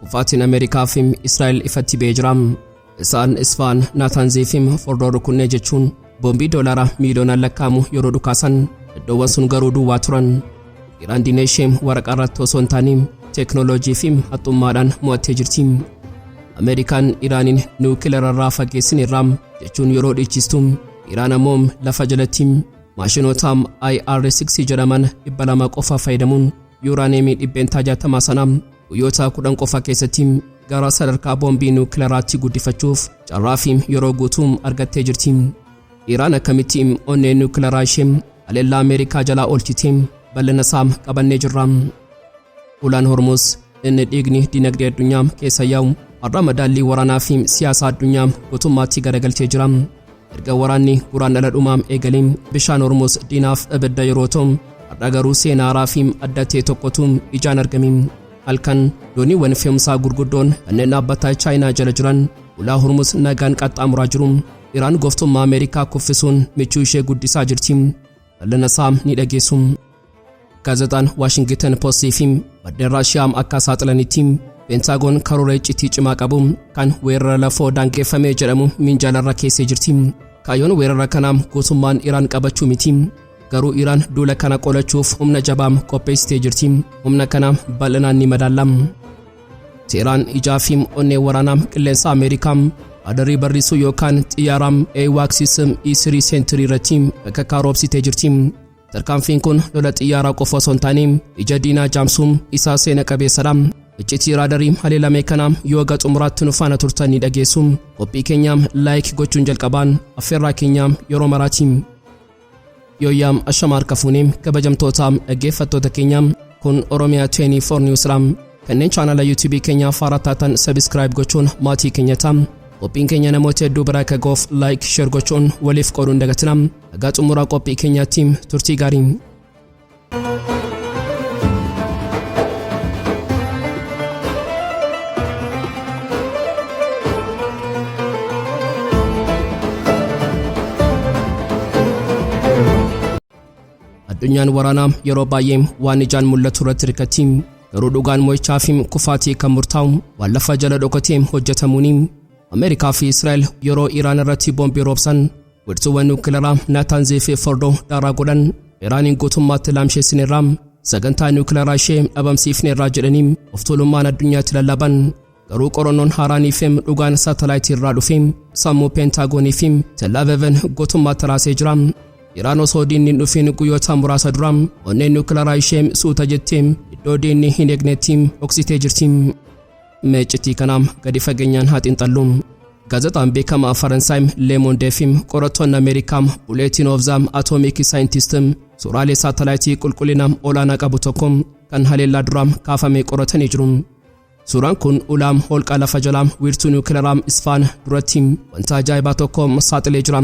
Kufaatiin Ameerikaa fi Israa'el ifatti ba'ee jira. Isaan Isfaan, Naataanzii fi Fordoo rukunnee jechuun boombii doolaara miiliyoonaan lakkaa'amu yeroo dhukaasan, iddoowwan sun garuu duwwaa turan. Iraan diina ishee waraqaa irratti osoo hin taane teeknooloojii fi haxxummaadhaan mo'attee jirti. Ameerikaan Iraaniin niwukileerarraa fageessineerra jechuun yeroo dhiichistu, Iraan ammoo lafa jalatti maashinoota IR6 jedhaman 200 qofa fayyadamuun yuuraaneemii 60% sana guyyoota 10 qofa keessatti gara sadarkaa boombii niwukileeraatti guddifachuuf carraa fi yeroo guutuu argattee jirti. Iraan akkamitti onnee niwukileeraa ishee haleellaa Ameerikaa jalaa oolchite? Bal'ina isaa qabannee jirra. Ulaan Hormuz inni dhiigni dinagdee addunyaa keessa yaa'u har'a madaallii waraanaa fi siyaasa addunyaa guutummaatti garagalchee jira. Erga waraanni Guraandhala dhumaa eegalee bishaan Hormuz diinaaf ibidda yeroo ta'u, har'a garuu seenaa haaraa fi adda ta'e tokkotu ijaan argame. Halkan dooniiwwan fe'umsaa gurguddoon kanneen dhaabbata Chaayinaa jala jiran ulaa Hormuz nagaan qaxxaamuraa jiru. Iraan gooftummaa Ameerikaa kuffisuun michuu ishee guddisaa jirti. Bal'ina isaa ni dhageessu. Gaazexaan Waashingiten Postii fi maddeen Raashiyaa akka saaxilanitti, Peentaagoon karoora iccitii cimaa qabu kan weerara lafoo daangeffamee jedhamu minjaalarra keessee jirti. Kaayyoon weerara kanaa guutummaan Iraan qabachuu miti. Garuu Iraan duula kana qolachuuf humna jabaa qopheessitee jirti. Humna kana bal'inaan ni madaalla. Teeraan ijaa fi onnee waraanaa qilleensa Ameerikaa raadarii barrisuu yookaan xiyyaara AWACS E3 Sentry irratti bakka roobsitee jirti. Tarkaanfiin kun lola xiyyaaraa qofa osoo hin taane ija diinaa jaamsuun isaa seena qabeessadha. Iccitii raadarii haleelame kana yoo haga xumuraatti nu faana turtan ni dhageessu. Qophii keenya like gochuun jalqabaan affeerraa keenya yeroo maraati. Yooyyaam, ashama harka fuunee kabajamtoota dhaggeeffattoota keenya, kun Oromiyaa 24 News dha. Kanneen chaanala YouTube keenyaa haaraa taatan subscribe gochuun maatii keenya ta'a. Qophiin keenya namoota hedduu biraa akka ga'uuf like, share gochuun waliif qooduun dagatina. Haga xumuraa qophii keenyaatti turtii gaarii. Addunyaan waraanaa yeroo baay'ee waan ijaan mul'atu irratti hirkatti. Garuu dhugaan mo'ichaa fi kufaatii kan murtaa'u waan lafa jala dhokatee hojjetamuuni. Ameerikaa fi Israa'el yeroo Iraan irratti boombii roobsan, wiirtuuwwan niwukileeraa Naataanzii fi Fordoo daaraa godhan. Iraaniin guutummaatti laamsheessineerra, sagantaa niwukileeraa ishee dhabamsiifneerra jedhanii of tuulummaan addunyaatti lallaban. Garuu qorannoon haaraanii fi dhugaan saatalaayitii irraa dhufe sammuu Peentaagoonii fi Tel Aviv guutummaatti raasee jira. Iraan osoo diinni hin dhufin guyyoota muraasa dura onneen niwukileeraa ishee suuta jettee iddoo diinni hin eegnetti dhoksitee jirti. Iccitii kanaa gadi fageenyaan haa xiinxallu. Gaazexaan beekamaa Faransaay Le Monde fi qorattoonni Ameerikaa Bulletin of the Atomic Scientist suuraalee saatalaayitii qulqullina olaanaa qabu tokko kan haleellaa duraa kaafame qoratanii jiru. Suuraan kun ulaa holqa lafa jalaa wiirtuu niwukileeraa Isfaan duratti wanta ajaa'ibaa tokko saaxilee jira.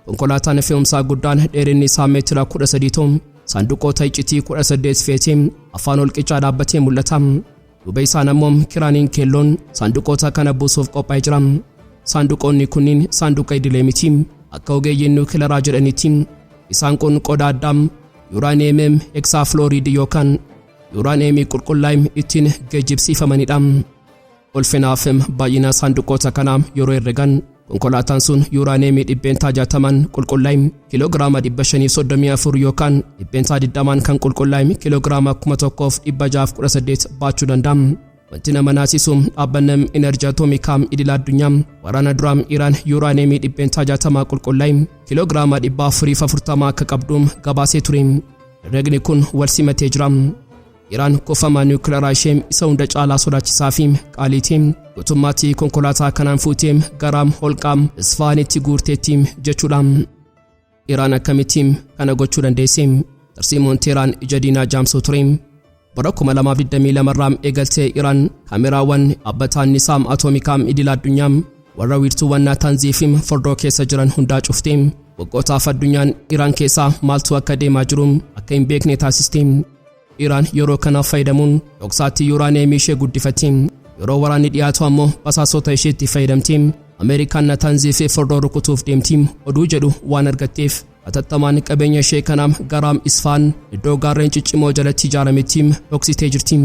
Konkolaataan fe'umsaa guddaan dheerinni isaa meetira 13 ta'u saanduqoota iccitii 18 fe'atee afaan holqichaa dhaabbatee mul'ata. Duuba isaan ammoo kiraaniin keelloon saanduqoota kana buusuuf qophaa'ee jira. Saanduqoonni kunniin saanduqa idilee miti. Akka ogeeyyiin niwukileeraa jedhanitti, isaan kun qodaa addaa yuuraaniyeemii heksaaflooriidii yookaan yuuraaniyeemii qulqullaa'e ittiin geejjibsiifamanidha. Ulfinaaf baay'ina saanduqoota kanaa yeroo herregan, konkolaataan sun yuuraaniyeemii 60% qulqullaa'e kiiloogiraama 534 yookaan 20% kan qulqullaa'e kiiloogiraama 1618 baachuu danda'a. Wanti nama naasisu, dhaabbanni enerjii atoomikaa idila addunyaa waraana duraa Iraan yuuraaniyeemii 60% qulqullaa'e kiiloogiraama 440 akka qabdu gabaasee ture. Herregni kun wal simatee jira. Iraan kuufama niwukileeraa ishee isa hunda caalaa sodaachisaa fi qaaliitiin guutummaatti konkolaataa kanaan fuutee gara holqaa Isfaanitti guurteetti jechuudha. Iraan akkamitti kana gochuu dandeesse? Tarsiimoon Teeraan ija diinaa jaamsuu ture. Bara 2022 irraa eegaltee Iraan kaameraawwan dhaabbata annisaa atoomikaa idila addunyaa warra wiirtuuwwan Naataanzii fi Fordoo keessa jiran hundaa cuftee waggootaaf addunyaan Iraan keessaa maaltu akka deemaa jiru akka hin beekne taasiste. Iraan yeroo kanaaf fayyadamuun dhoksaatti yuuraaniyeemii ishee guddifatte. Yeroo waraanni dhiyaatu ammoo basaasota isheetti fayyadamte. Ameerikaan Naataanzii fi Fordoo rukutuuf deemti oduu jedhu waan argatteef, hatattamaan qabeenya ishee kana gara Isfaan iddoo gaarreen ciccimoo jalatti ijaarametti dhoksitee jirti.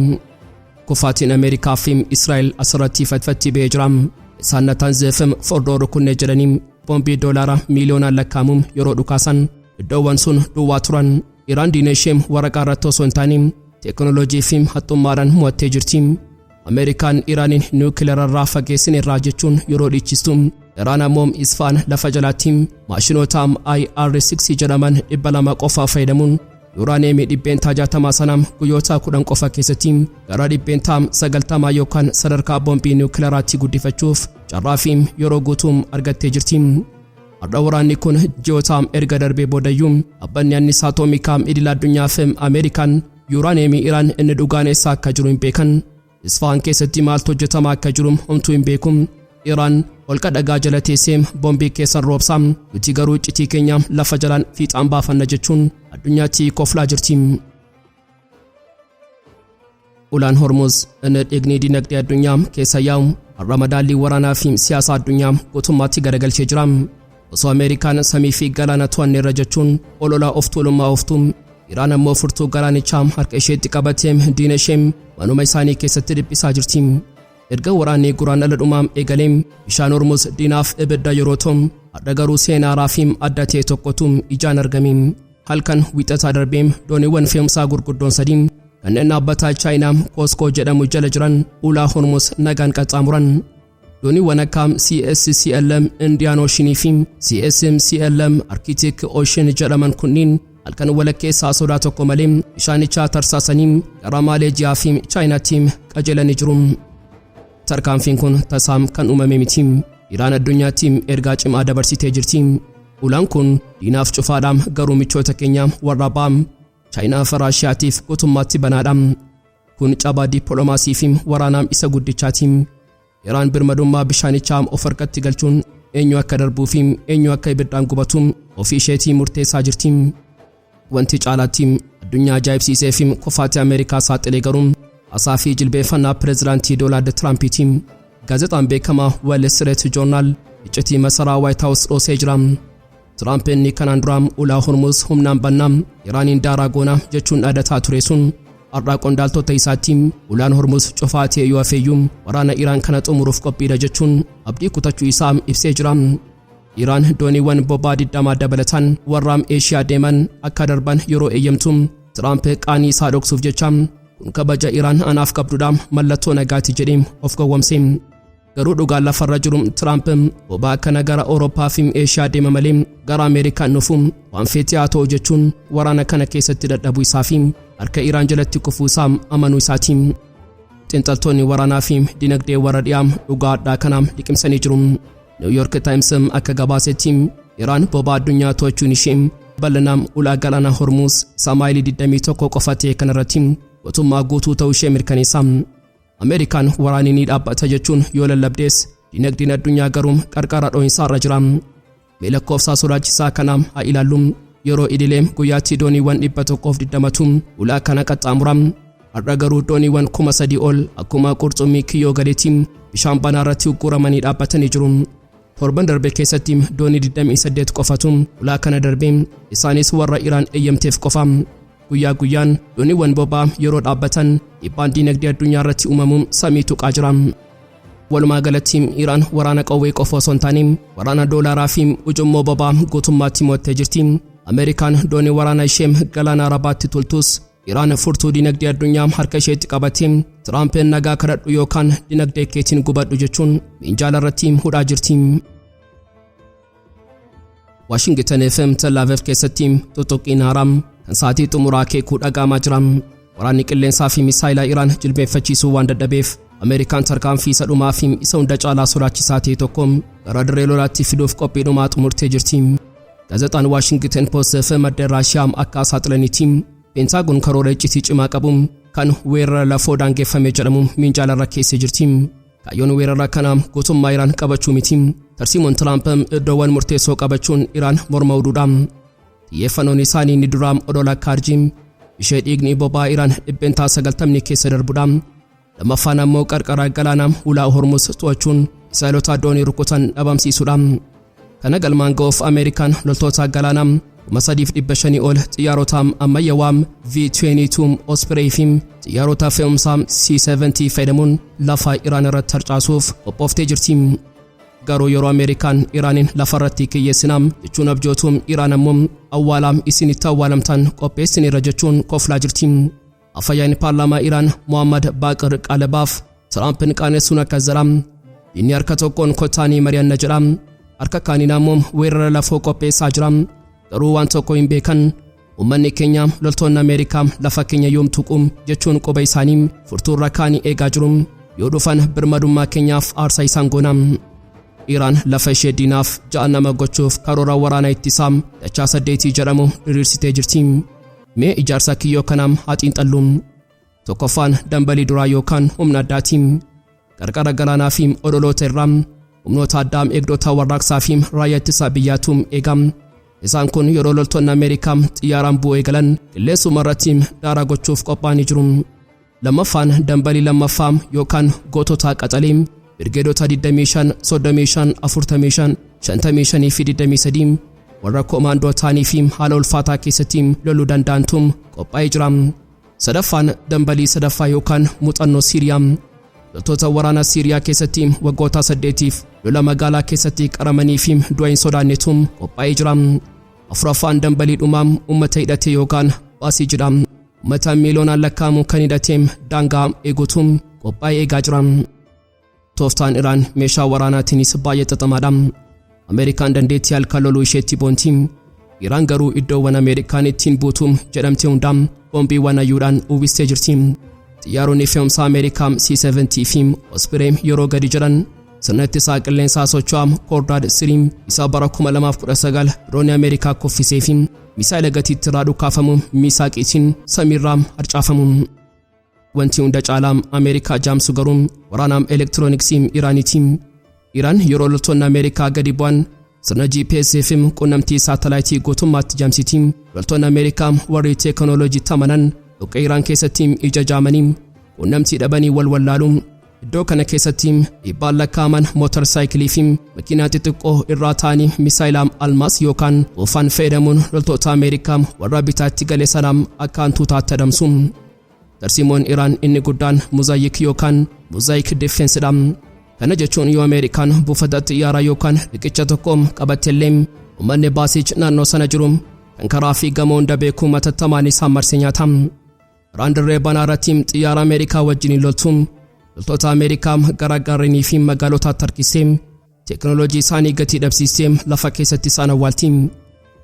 Kufaatiin Ameerikaa fi Israa'el asirratti ifatti ba'ee jira. Isaan Natanzeefim Fordoo rukunnee jedhanii boombii doolaara miiliyoonaan lakkaa'amuun yeroo dhukaasan iddoowwan sun duwwaa turan. Iraan diina ishee waraqaa irratti osoo hin taane teekinooloojii fi haxxummaadhaan mo'attee jirti. Ameerikaan Iraaniin niwukileerarraa fageessine irraa jechuun yeroo dhiichistu, Iraan ammoo Isfaan lafa jalaatti maashinoota IR6 jedhaman 200 qofa fayyadamuun yuuraaneemii 60% sanaa guyyoota 10 qofa keessatti gara 90% yookaan sadarkaa boombii niwukileeraatti guddifachuuf carraa fi yeroo guutuu argattee jirti. Har'a waraanni kun ji'oota erga darbee boodayyuu dhaabbanni annisaa atoomikaa idil addunyaa fi Ameerikaan yuuraaneemii Iraan inni dhugaan eessa akka jiru hin beekan. Isfaan keessatti maaltu hojjetamaa akka jiru homtuu hin beeku. Iraan holqa dhagaa jala teessee boombii keessan roobsaa, nuti garuu iccitii keenya lafa jalaan fiixaan baafanna jechuun addunyaatti koflaa jirti. Ulaan Hormuz inni dhiigni dinagdee addunyaa keessa yaa'u har'a madaallii waraanaa fi siyaasa addunyaa guutummaatti garagalchee jira. Osoo Ameerikaan samii fi galaana to'anneerra jechuun olola of tuulummaa ooftu, Iraan ammoo furtuu galaanichaa harka isheetti qabatee diina ishee manuma isaanii keessatti dhiphisaa jirti. Erga waraanni Guraandhala dhumaa eegalee bishaan Hormuz diinaaf ibidda yeroo ta'u, har'a garuu seenaa haaraa fi adda ta'e tokkotu ijaan argame. Halkan Wiixataa darbee dooniiwwan fe'umsaa gurguddoon sadii kanneen dhaabbata Chaayinaa Koskoo jedhamu jala jiran ulaa Hormuz nagaan qaxxaamuran. Dooniiwwan akka CSCLM Indian Ocean fi CSMCLM Arctic Ocean jedhaman kunniin halkan walakkeessaa sodaa tokko malee bishaanichaa tarsaasanii gara Maaleejiyaa fi Chaayinaatti qajeelanii jiru. Tarkaanfiin kun tasaam kan uumame miti. Iraan addunyaatti ergaa cimaa dabarsitee jirti. Ulaan kun diinaaf cufaadha, garuu michoota keenya warra baam Chaayinaa fi Raashiyaatiif guutummaatti banaadha. Kun cabaa dippiloomaasii fi waraanaa isa guddichaati. Iraan birmadummaa bishaanichaa of harkatti galchuun eenyu akka darbuu fi eenyu akka ibiddaan gubatu ofii isheetii murteessaa jirti. Wanti caalaatti addunyaa ajaa'ibsiisee fi kufaatii Ameerikaa saaxilee garuu haasaa fi jilbeeffannaa pireezidaantii Doonaald Tiraampiiti. Gaazexaan beekamaa Wall Street Journal iccitii masaraa White House dhoosee jira. Tiraamp inni kanaan dura ulaa Hormuz humnaan bannaa, Iraaniin daaraa goonaa jechuun dhaadataa ture sun har'aa qondaaltota isaatti ulaan Hormuz cufaa ta'e yoo hafeeyyuu waraana Iraan kana xumuruuf qophiidha jechuun abdii kutachuu isaa ibsee jira. Iraan dooniiwwan boba'aa 20 dabalataan warraam Eeshiyaa deeman akka darban yeroo eeyyamtu, Tiraamp qaanii isaa dhoksuuf jecha kun kabaja Iraan anaaf qabdudha, mallattoo nagaati jedhee of gowwomse. Garuu dhugaan lafarra jiru Tiraamp boba'aa kana gara Awurooppaa fi Eeshiyaa deema malee gara Ameerikaan dhufu waan feete haa ta'u jechuun waraana kana keessatti dadhabuu isaa fi harka Iraan jalatti kufuu isaa amanuu isaati. Xiinxaltoonni waraanaa fi dinagdee warra dhiyaa dhugaa addaa kana liqimsanii jiru. New York Times akka gabaasetti Iraan boba'aa addunyaa to'achuun ishee bal'inaan ulaa galaana Hormuz isa maayilii 21 qofa ta'e kanarratti mootummaa guutuu ta'uu ishee mirkaneessa. Ameerikaan waraanni ni dhaabbata jechuun yoo lallabdees dinagdeen addunyaa garuu qarqara dho'insaa irra jira. Mee lakkoofsa sodaachisaa kana haa ilaallu. Yeroo idilee guyyaatti dooniiwwan 120tu ulaa kana qaxxaamura. Har'a garuu dooniiwwan 3,000 ol akkuma qurxummii kiyyoo galeetti bishaan banaa irratti ugguramanii dhaabbatanii jiru. Torban darbe keessatti doonii 28 qofatu ulaa kana darbe, isaanis warra Iraan eeyyamteef qofa. Guyyaa guyyaan dooniiwwan boba'aa yeroo dhaabbatan dhiibbaan dinagdee addunyaa irratti uumamu samii tuqaa jira. Walumaa galatti Iraan waraana qawwee qofa osoo hin taane waraana doolaaraa fi ujummoo boba'aa guutummaatti mo'attee jirti. Ameerikaan doonii waraana ishee galaana Arabaatti toltus Iraan furtuu dinagdee addunyaa harka isheetti qabattee Tiraampiin nagaa kadhadhu yookaan dinagdee keetiin gubadhu jechuun minjaala irratti hudhaa jirti. Waashingtan FM Tel Aviv keessatti tuttuqqiin haaraa kan sa'aatii xumuraa akeekuu dhaga'amaa jira. Waraanni qilleensaa fi misaayilaa Iraan jilbeenfachiisuu waan dadhabeef Ameerikaan tarkaanfii isa dhumaa fi isa hunda caalaa sodaachisaa ta'e tokko gara dirree lolaatti fiduuf qophii dhumaa xumurtee jirti. Gaazexaan Waashingtan Post fi maddeen Raashiyaa akka saaxilanitti Peentaagoon karoora iccitii cimaa qabu kan weerara lafoo daangeffame jedhamu minjaala irra keessee jirti. Kaayyoon weerara kanaa guutummaa Iraan qabachuu miti. Tarsiimoon Tiraamp iddoowwan murteessoo qabachuun Iraan morma uduudha. Xiyyeeffannoon isaanii inni duraa odola Kaarjii ishee dhiigni boba'aa Iraan 90% keessa darbudha. Lammaffaan ammoo qarqara galaanaa ulaa Hormuz to'achuun misaayilota doonii rukutan dhabamsiisuudha. Kana galmaan ga'uuf Ameerikaan loltoota galaanaa 3,500 ol xiyyaarota ammayyaawaa V22 Osprey fi xiyyaarota fe'umsaa C-70 fayyadamuun lafa Iraan irratti harcaasuuf qophooftee jirti. Garuu yeroo Ameerikaan Iraaniin lafarratti kiyyeessinaam jechuun abjootuun, Iraan ammoo awwaalaam isinitti awwaalamtan qopheessinirra jechuun koflaa jirti. Afyaa'in paarlaamaa Iraan Mohammad Baaqir Qaalibaaf Tiraampiin qaanessuun akkas jedha: "Inni harka tokkoon kottaanii mari'anna jedha, harka kaaniin ammoo weerara lafoo qopheessaa jira. Garuu waan tokko hin beekan, uummanni keenya loltoonni Ameerikaa lafa keenya yoom tuqu jechuun quba isaanii furtuurra kaanii eegaa jiru. Yoo dhufan birmadummaa keenyaaf aarsaa isaan goona." Iraan lafa ishee diinaaf ja'annama gochuuf karoora waraana ittisaa dachaa saddeetii jedhamu diriirsitee jirti. Mee ijaarsa kiyyoo kanaam haa xiinxallu. Tokkoffaan dambalii duraa yookaan humna addaati. Qarqara galaanaa fi odoloota irraa humnoota addaa, eegdota warraaqsaa fi raayyaa ittisa biyyaatu eegam. Isaan kun yeroo loltoonni Ameerikaa xiyyaaraan bu'uu eegalan qilleensuma irratti daaraa gochuuf qophaa'anii jiru. Lammaffaan dambalii lammaffaa yookaan gootota qaxalee, birgeedota 25, 35, 45, 55 fi 23 warra koomaandoo ta'anii fi haala ulfaataa keessatti loluu danda'antu qophaa'ee jira. Sadaffaan dambalii sadaffaa yookaan muuxannoo Siiriyaa. Loltoota waraana Siiriyaa keessatti waggoota 8f lola magaalaa keessatti qaramanii fi du'a hin sodaannetu qophaa'ee jira. Afuraffaan dambalii dhumaa uummata hidhatee yookaan baasii jedha. Uummata miiliyoonaan lakkaa'amu kan hidhatee daangaa eegutu qophaa'ee eegaa jira. Tooftaan Iraan meeshaa waraanaatiinis baay'ee xaxamaadha. Ameerikaan dandeettii halkan loluu isheetti boonti. Iraan garuu iddoowwan Ameerikaan ittiin buutu jedhamte hundaa boombiiwwan hayyuudhaan uwwistee jirti. Xiyyaaronni fe'umsaa Ameerikaa C-70 fi Osprey yeroo gadi jiran sirna ittisaa qilleensaa socho'aa Khordad 3 isaa bara 2019 diroonii Ameerikaa kuffisee fi misaayila gatiitti irraa dhukaafamu Misaaqiitiin samiirraa harcaafamu. Wanti hunda caalaa Ameerikaa jaamsu garuu waraana elektirooniksii Iraaniiti. Iraan yeroo loltoonni Ameerikaa gadi bu'an sirna GPS fi quunnamtii saatalaayitii guutummaatti jaamsiti. Loltoonni Ameerikaa warri teekinooloojii amanan dhoqqee Iraan keessatti ija jaamanii quunnamtii dhabanii wal wallaalu. Iddoo kana keessatti dhiibbaan lakkaa'aman mootar saayikilii fi makiinaa xixiqqoo irraa ta'anii misaayila Almaas yookaan Toofaan fayyadamuun loltoota Ameerikaa warra bitaatti gale sanaam akka hantuutaatti adamsu. Tarsiimoon Iraan inni guddaan mosaic yookaan mosaic defensedha. Kana jechuun yoo Ameerikaan buufata xiyyaaraa yookaan riqicha tokko qabattellee, uummanni Baasiij naannoo sana jiru kan karaa fi gamoo hunda beekuu matattamaan isaan marsee nyaata. Iraan dirree banaa irratti xiyyaara Ameerikaa wajjin loltu, loltoota Ameerikaa gara gaarrenii fi magaalotaatti harkisee teekinooloojii isaanii gatii dhabsiisee lafa keessatti isaan awwaalti.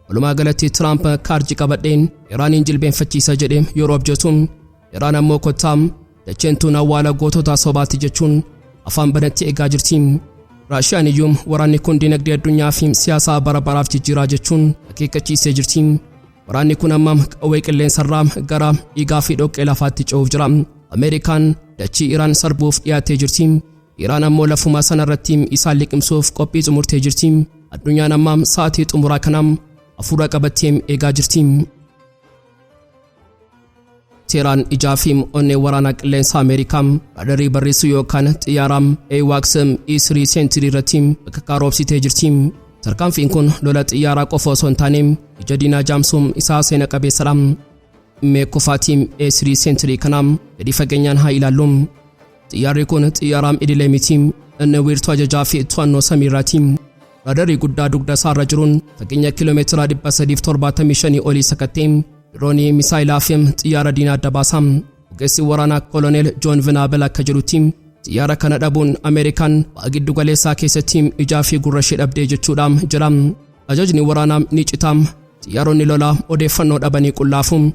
Walumaa galatti Tiraamp kaarji qabadheen Iraaniin jilbeenfachiisa jedhee yeroo abjatu, Iraan ammoo kottaa, dacheen tun awwaala gootota sobaati jechuun afaan banatti eegaa jirti. Raashiyaan iyyuu waraanni kun dinagdee addunyaa fi siyaasaa bara baraaf jijjiiraa jechuun akeekkachiisee jirti. Waraanni kun amma qawwee qilleensarraa gara dhiigaa fi dhoqqee lafaatti ce'uuf jira. Ameerikaan dachii Iraan sarbuuf dhiyaattee jirti. Iraan ammoo lafuma sanarratti isaan liqimsuuf qophii xumurtee jirti. Addunyaan amma sa'aatii xumuraa kanaam hafuura qabattee eegaa jirti. Teeraan ijaa fi onnee waraanaa qilleensa Ameerikaa raadarii barreessuu yookaan xiyyaara AWACS E3 Sentry irratti bakka roobsitee jirti. Tarkaanfiin kun lola xiyyaaraa qofa osoo hin taane ija diinaa jaamsuun isaa seena qabeessadha. Mee kufaatii A3 Sentry kanaa gadi fageenyaan haa ilaallu. Xiyyaarri kun xiyyaara idilee miti. Inni wiirtuu ajajaa fi to'annoo samiirraati. Raadarii guddaa dugda isaarra jiruun fageenya kiiloomeetira 375 olii sakattee diroonii, misaayilaa fi xiyyaara diinaa adda baasa. Ogeessi waraanaa Koloneel Joon Vinaabel akka jedhutti, xiyyaara kana dhabuun Ameerikaan ba'a giddu galeessaa keessatti ijaa fi gurra ishee dhabdee jechuudha jedha. Ajajni waraanaa ni cita. Xiyyaaronni lolaa odeeffannoo dhabanii qullaafu.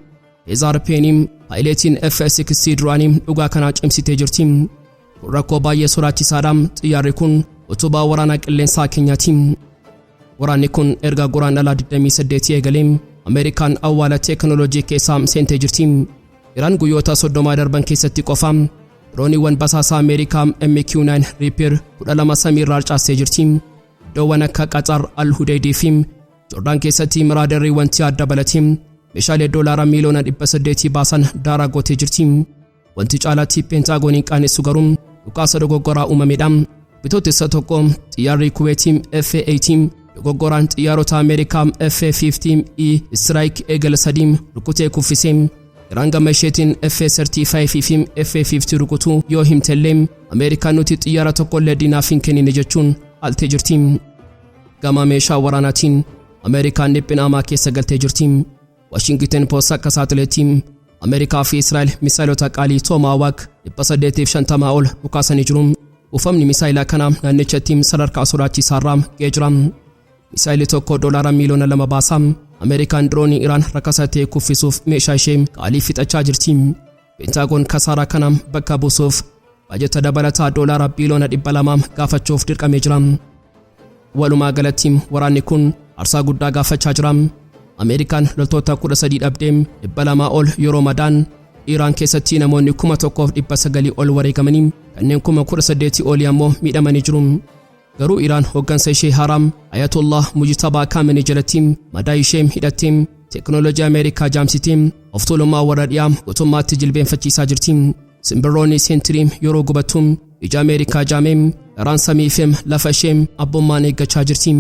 Heezaar Peenii, paayileetiin F-16 duraanii, dhugaa kanaa cimsitee jirti. Kun rakkoo baay'ee sodaachisaadha. Xiyyaarri kun utubaa waraanaa qilleensaa keenyaati. Waraanni kun erga Guraandhala 28 eegalee Ameerikaan awwaala teekinooloojii keessaa seentee jirti. Iraan guyyoota 30 darban keessatti qofa dirooniiwwan basaasaa Ameerikaa MQ-9 Reaper 12 samiirraa harcaastee jirti. Iddoowwan akka Qaxar, Al Hudeydii fi Jordaan keessatti raadarrii wanti adda dabalatee meeshaalee doolaara miiliyoona 800 baasan daaraa gootee jirti. Wanti caalaatti Peentagooniin qaanessu garuu dhukaasa dogoggoraa uumamedha. Bitootessa 1 xiyyaarri Kuweetii F-18 Dogoggoraan xiyyaarota Ameerikaa F-15E Strike Eagle 3 rukutee kuffisee. Iraan gama isheetiin F-35 fi F-50 rukutuu yoo himtellee, Ameerikaan nuti xiyyaara tokkollee diinaaf hin kennine jechuun haaltee jirti. Gama meeshaa waraanaatiin Ameerikaan dhiphina hamaa keessa galtee jirti. Washington Post akka saaxileetti, Ameerikaa fi Israa'el misaayilota qaalii Tomahawk 850 ol dhukaasanii jiru. Kuufamni misaayilaa kanaa naannichatti sadarkaa sodaachisaarraa ga'ee jira. Misaayilli tokko $2 miiliyoona baasa. Ameerikaan diroonii Iraan rakasa ta'e kuffisuuf meeshaa ishee qaalii fixachaa jirti. Peentaagoon kasaaraa kana bakka buusuuf baajata dabalataa $2 biiliyoona gaafachuuf dirqamee jira. Walumaa galatti waraanni kun aarsaa guddaa gaafachaa jira. Ameerikaan loltoota 13 dhabdee 200 ol yeroo madaan, Iraan keessatti namoonni 1900 ol wareegamanii, kanneen 18,000 olii ammoo miidhamanii jiru. Garuu Iraan hooggansa ishee haaraam Ayatollah Mujtabaa Kaamenii jalatti madaa ishee hidhattee, teeknooloojii Ameerikaa jaamsitee, of tuulummaa warra dhiyaa guutummaatti jilbeenfachiisaa jirti. Simbirroonni seentirii yeroo gubattu ija Ameerikaa jaamee, Iraan samii fi lafa ishee abbummaan eeggachaa jirti.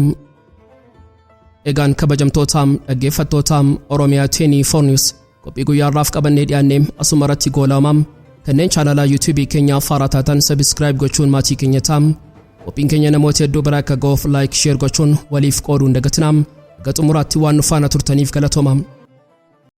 Egaan kabajamtoota dhaggeeffattoota Oromiyaa 24 News, qophii guyyaarraaf qabannee dhiyaannee asuma irratti goolabama. Kanneen chaanalaa YouTube keenyaa faaraa taatan subscribe gochuun maatii keenya ta'aa. Qophiin keenya namoota hedduu bira akka ga'uuf like, share gochuun waliif qooduu hin dagatinaa. Hanga xumuraatti waan nu faana turtaniif galatooma.